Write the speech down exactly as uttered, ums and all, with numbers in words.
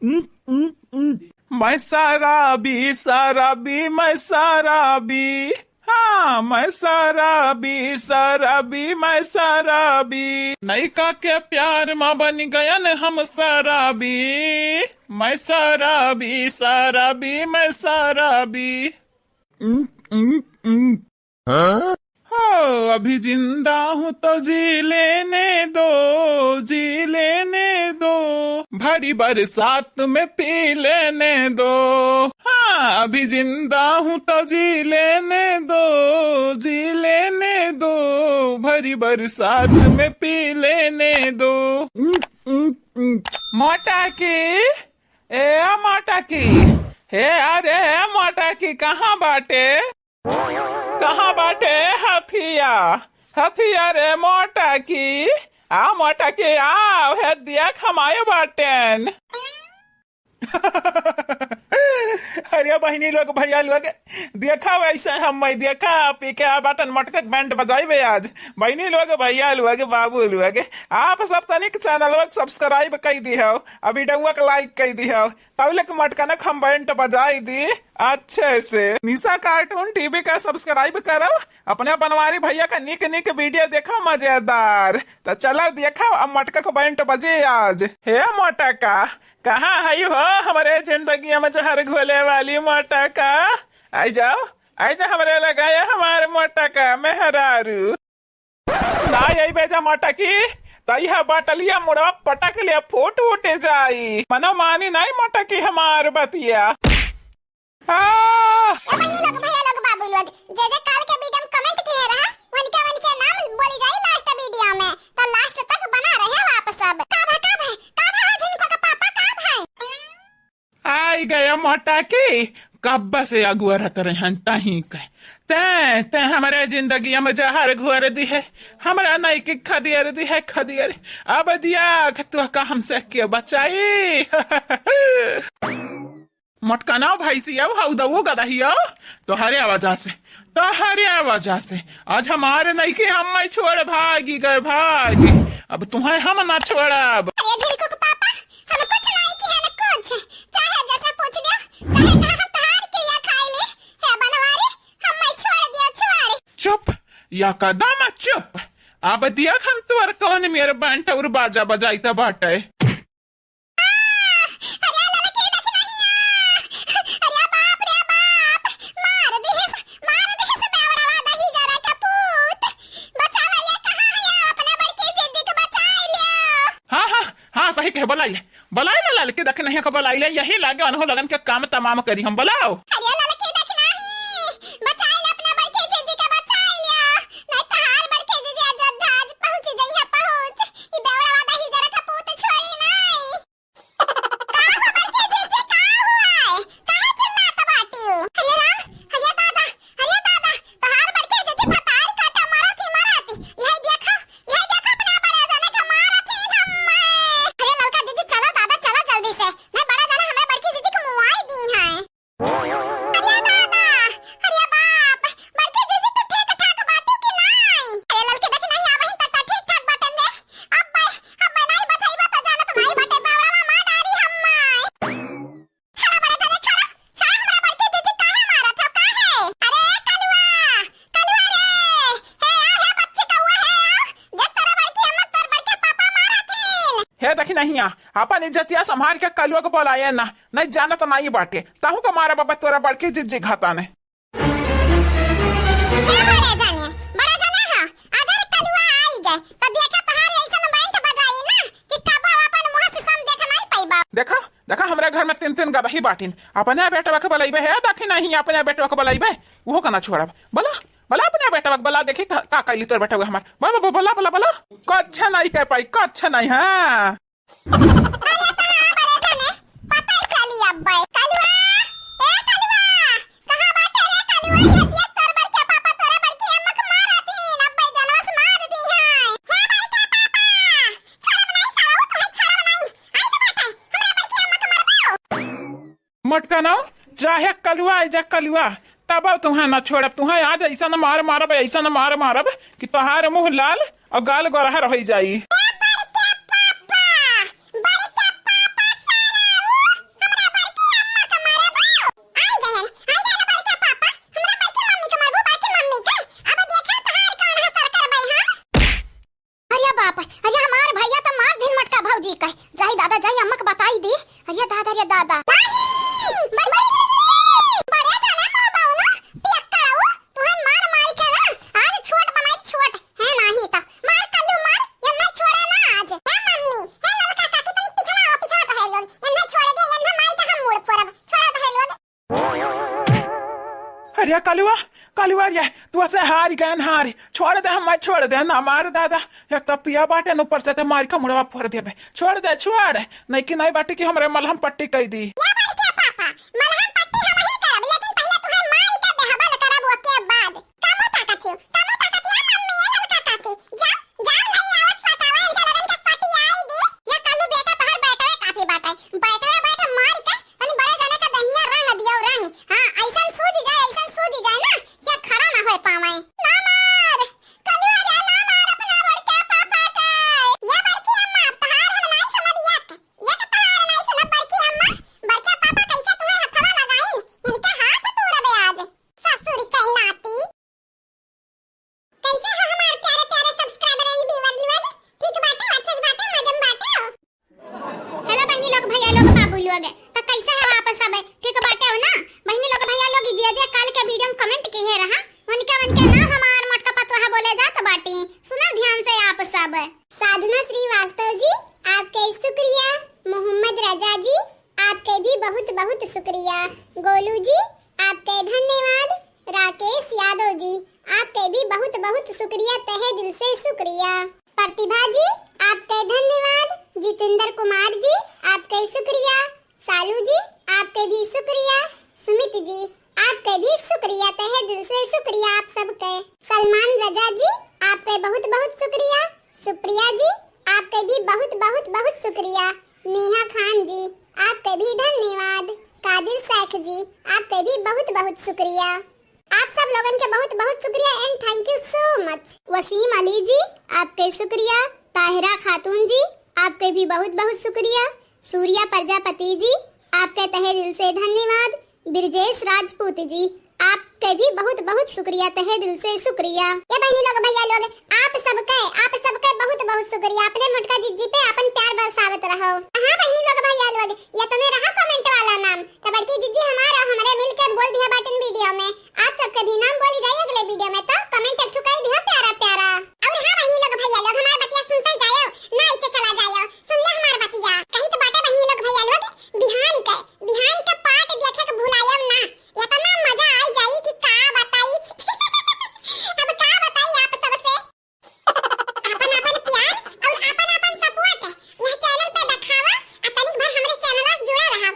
मैं शराबी, शराबी, मैं शराबी। हाँ, मैं शराबी, शराबी, मैं शराबी। नयका के प्यार मा बनि गयन हम शराबी। मैं शराबी, शराबी, मैं शराबी। उम, उम, उम। हाँ? हो, अभी जिंदा हूँ तो जी लेने दो, जी लेने दो। भरी बरसात में पी लेने दो। हाँ, अभी जिंदा हूँ तो जी लेने दो, जी लेने दो। भरी बरसात में पी लेने दो। उम, उम, उम। मोटा की, ए मोटा की, हे अरे मोटा की, कहाँ बाटे? कहाँ बाटे हथिया? हथिया रे मोटा की, आ मोटा की, आ, हे देख हम आए बाटेन। अरे बहिनी लोग, भैया लोग, देखा वैसे हम मैं देखा पी के आ बाटन, मोटका के बैंड बजाइबे आज। बहिनी लोग, भैया लोग, बाबू लोग, आप सब तनिक चैनल को सब्सक्राइब कई दिहो, आ वीडियो को लाइक कई दिहो। तब ले मोटकनक हम बैंड बजाई दी अच्छे से। निशा कार्टून टीवी का सब्सक्राइब करो, अपने बनवारी भैया का निक निक वीडियो देखो मजेदार। तो चलो देखो अब मोटका को बैंड बजे आज। हे मोटका, कहाँ है हो हमारे जिंदगी में जहर घोले वाली मोटका? आई जाओ, आई जाओ हमरे लगा, ये हमारे मोटका मेहरारू। ना अइबे जा मोटकी, त इह बाटलिया मुड़वा पटक ले, फूट उठ जाई। मनो मानी नाई मोटकी हमार बतिया। आ! ए बहिनी लोग, भैया लोग, बाबू लोग, जे जे काल के वीडियो में कमेंट किहे रहा, उनके, उनके नाम बोली जाई लास्ट वीडियो में, तो लास्ट तक बना रहे आप सब। का भा, का भा, का भा, झिनको का पापा, का भा? आई गया मोटा की, कब्बा से अगुअरत रहन तहीं के। तैं, तैं हमरे जिंदगिया में जहर घोर दिहे, हमरा नइकी खदियर दिहे, खदियर। अब दिया तोहका हमसे के बचाई। मोटकनौ भैंसियौ, हौ दऊ गदहियौ, तोहरे वजह से, तोहरे वजह से आज हमारे नइकी हम मैं छोड़ भागी गए, भागी। अब तुहैं हम ना छोड़ब। अरे झिनको के पापा, हम कुछ नाई किहे न कुछ। चाहे जैसे पूछ लियो, चाहे कहा हम तहार क्रिया खाई ली। हे बनवारी, हम मैं छोड़ दियो, छोड़। चुप, या कदम चुप। अब दिया हम तोर कौन मेर बैंड और बाजा बजाई त बाटे। आ, अरे ललकी देखी नहीं आ। अरे बाप रे बाप, मार दिहिस, मार दिहिस बेवड़वा दही जरा के पूत। बचावा रे, कहाँ है अपने बड़की जिज्जी के बचाई लियो। हाँ, हाँ, हाँ, सही कहे, बोलाई ले, बोलाई ले ललकी दखिनहिया के बोलाई ले, यही लागे अनहो लगन के काम तमाम करी हम, बोलाओ। अरे ललकी दखिनही, बचाई ले अपने बड़की जिज्जी के, बचाई ले, नहीं तो हार बड़की जिज्जी आज, आज पहुँच जइहे, पहुँच। ई बेवड़वा दही जरा के पूत छोड़ी नहीं। का हो बड़की जिज्जी, का हुआ है? काहे चिल्लात बाटियो? अरे राम, अरे दादा, अरे दादा, तोहार बड़की जिज्जी भतार काटा मारत ही मारत ही। यही देखा, यही देखा अपने बड़े जाने के मारत ही हम्मे। अरे ललका जिज्जी चला दादा, चला जल्दी से। नहीं बड़ा जाने हमरे बड़की जिज्जी के मुआई दी है। अरे दादा, अरे बाप, बड़की जिज्जी तू ठीक ठाक बाटू कि नाई? अरे ललकी दखिनही आवही त, त ठीक ठाक बाटेन रे। अब भाई, अब भाई नाई बचाई बा त जानत नाई बाटे, बावड़ा मार डारी हम्मे। छोड़ा बड़े जने, छोड़ा, छोड़ा हमरा बड़की जिज्जी, काहे मारत हो, काहे? अरे कलुआ, कलुआ रे, हे आओ, हे बच्ची कौआ, हे आओ, देख तोरे बड़की अम्मा, तोर बड़के पापा मारत हीन। हे दखिनहिया, अपन इज्जतिया संभार के कलुआ को बोलाए ना, नहीं जानत नाई बाटे, तहू को मारा बाबा तोरा बड़की जिज्जी घाता ने। ए बड़े जने, बड़े जने हा, अगर कलुआ आई गए, तो देखा तोहार ऐसन बैंड बजाई ना कि कबो अपन मुंह से सम देख नहीं पाइबा। देखा, देखा, हमरा घर में तीन, तीन गदही बाटिन। अपने बेटवा के बलइबे है, दखिनही, अपने बेटवा के बलइबे, उहो का ना छोड़ब। बोला, बोला अपने बेटवा के, बोला, देखी का, का कैली तोर बेटवा हमार। बोला, बोला, बोला, बोला, बोला। कच्छा नहीं कह पाई, कच्छा नहीं, हाँ। अरे तो हाँ, बड़े जने, पता ही चली अब भाई। कलुआ, ए कलुआ, कहाँ बाटे रे कलुआ? ये देख तोर बड़के पापा तोरे बड़की अम्मा के मारत हीन, अब भाई जनवा से मार दी है। हे बड़के पापा, छोड़ब नहीं साला, वो तुम्हें छोड़ब नहीं। आई तो बाटे, हमरा बड़की अम्मा के मारबो। मोटकनौ, चाहे कलुआ आई जा कलुआ, तब तुहें ना छोड़ब। तुहें आज ऐसन मार मारब, ऐसन मार मारब कि तोहार मुंह लाल और गाल गोरहर होइ जाई। ए बड़के पापा, बड़के पापा सारा उ आई दादा, जाई अम्मा के बताई दी। अरे दादा, अरे दादा। नहीं, बड़की जीजी, बड़े जाने मुंह बाऊ ना, पियक्कड़ऊ, तुहे मार मार के ना, आज छोट बनाई छोट, है नाही त। मार कल्लू मार, ये नहीं छोड़े ना आज। हे मम्मी, हे ललका काकी, तनी पिछवा आओ, पिछवा तो है लोग, ये नहीं छोड़े दे, ये नहीं माई के हम मूड़ फोड़ब, छोड़ा तो है लोग। अरे कलुआ, कलुआ रे, तू ऐसे हार गयन हार। छोड़ दे, हम छोड़ दे ना, मार दादा। एक तो पिया बाटे न, ऊपर से ते मार के मुड़वा फोड़ देबे। छोड़ दे, छोड़। नहीं कि नहीं बाटे कि हमरे मलहम पट्टी कई दी। या बड़के पापा, मलहम पट्टी हम ही करब, लेकिन पहले तुहे मार के देहबल करब, ओके बाद। कामो ताकत हो, कामो ताकत या मम्मी, ये ललका काकी। जा, जाओ, लई आवत सटावा, इनके लगन के सटियाई दी। या कालू बेटा, तोहर बैटवे काफी बाटे। बैटवे बैठ मार के, तनी बड़े जने का दहिया रंग दियो रंग। हाँ, ऐसन सूझ जाए, ऐसन सूझ जाए ना, या खड़ा ना होए पावे। ना मार, कालू आजा, ना मार अपना बड़के पापा के। या बड़की अम्मा, अब तहार हम नाई सुनब या के। या तो तहार नाई सुनब बड़की अम्मा, बड़के पापा कैसे तुम्हें हथवा लगाइन, इनका हाथ तोड़बे आज। ससुर के नाती। कैसे हो हमार प्यारे प्यारे subscriber and viewer viewers? ठीक बाटे, अच्छे से बाटे, मजे में बाटे हो? Hello बहिनी लोग, भैया लोग, बाबू लोग, त कैसे हो आप सब? ठीक बाटे हो ना? बहिनी लोग, भैया लोग, जे जे काल के video में comment किहे रहा, उनके उनके नाम हमार मोटका पतोहा बोले जात बाटी। सुना ध्यान से आप सब। साधना श्रीवास्तव जी, आपके शुक्रिया। मोहम्मद रजा जी, आपके भी बहुत बहुत शुक्रिया। गोलू जी, आपके धन्यवाद। राकेश यादव जी, आपके भी बहुत बहुत शुक्रिया, तहे दिल से शुक्रिया। प्रतिभा जी, आपके धन्यवाद। जितेंद्र कुमार जी, आपके शुक्रिया। सालू जी, आपके भी शुक्रिया। सुमित जी, आपके भी शुक्रिया, तहे दिल से शुक्रिया आप सबके। सलमान रजा जी, आपके बहुत बहुत शुक्रिया। सुप्रिया जी, आपके भी बहुत बहुत बहुत शुक्रिया। नेहा खान जी, आपके भी धन्यवाद। कादिर शेख जी, आपके भी बहुत बहुत शुक्रिया। आप सब लोगन के बहुत बहुत शुक्रिया and thank you so much। वसीम अली जी, आपके शुक्रिया। ताहिरा खातून जी, आपके भी बहुत बहुत शुक्रिया। सूर्या प्रजापति जी, आपके तहे दिल से धन्यवाद। ब्रजेश राजपूत जी, आपके भी बहुत बहुत शुक्रिया, तहे दिल से शुक्रिया। ये बहिनी लोग, भैया लोग, आप सबके, आप सबके बहुत बहुत शुक्रिया। अपने मोटका जिज्जी पे अपन प्यार बरसावत रहो। हाँ बहिनी लोग, भैया लोग, ये तो नहीं रहा comment वाला नाम, तो बड़की जिज्जी हमारा, हमरे मिल के बोल दिया बाटिन video में। आप सबके भी नाम बोली जाए अगले video में, तो comment एक ठो कर दिया प्यारा प्यारा। और हाँ बहिनी लोग, भैया लोग, हमार बतिया सुनते जायो, ना ऐसे चला जायो, सुन ले हमार बतिया। कही तो बाटे बहिनी लोग, भैया लोग, बिहान के, बिहान के part देखे के भुलायब ना। इतना मजा आई जाई कि का बताई। अब का बताई आप सबसे। आपन आपन प्यार और आपन आपन support यह channel पे दिखावा, आ तनिक भर हमरे channel से जुड़ा रहा।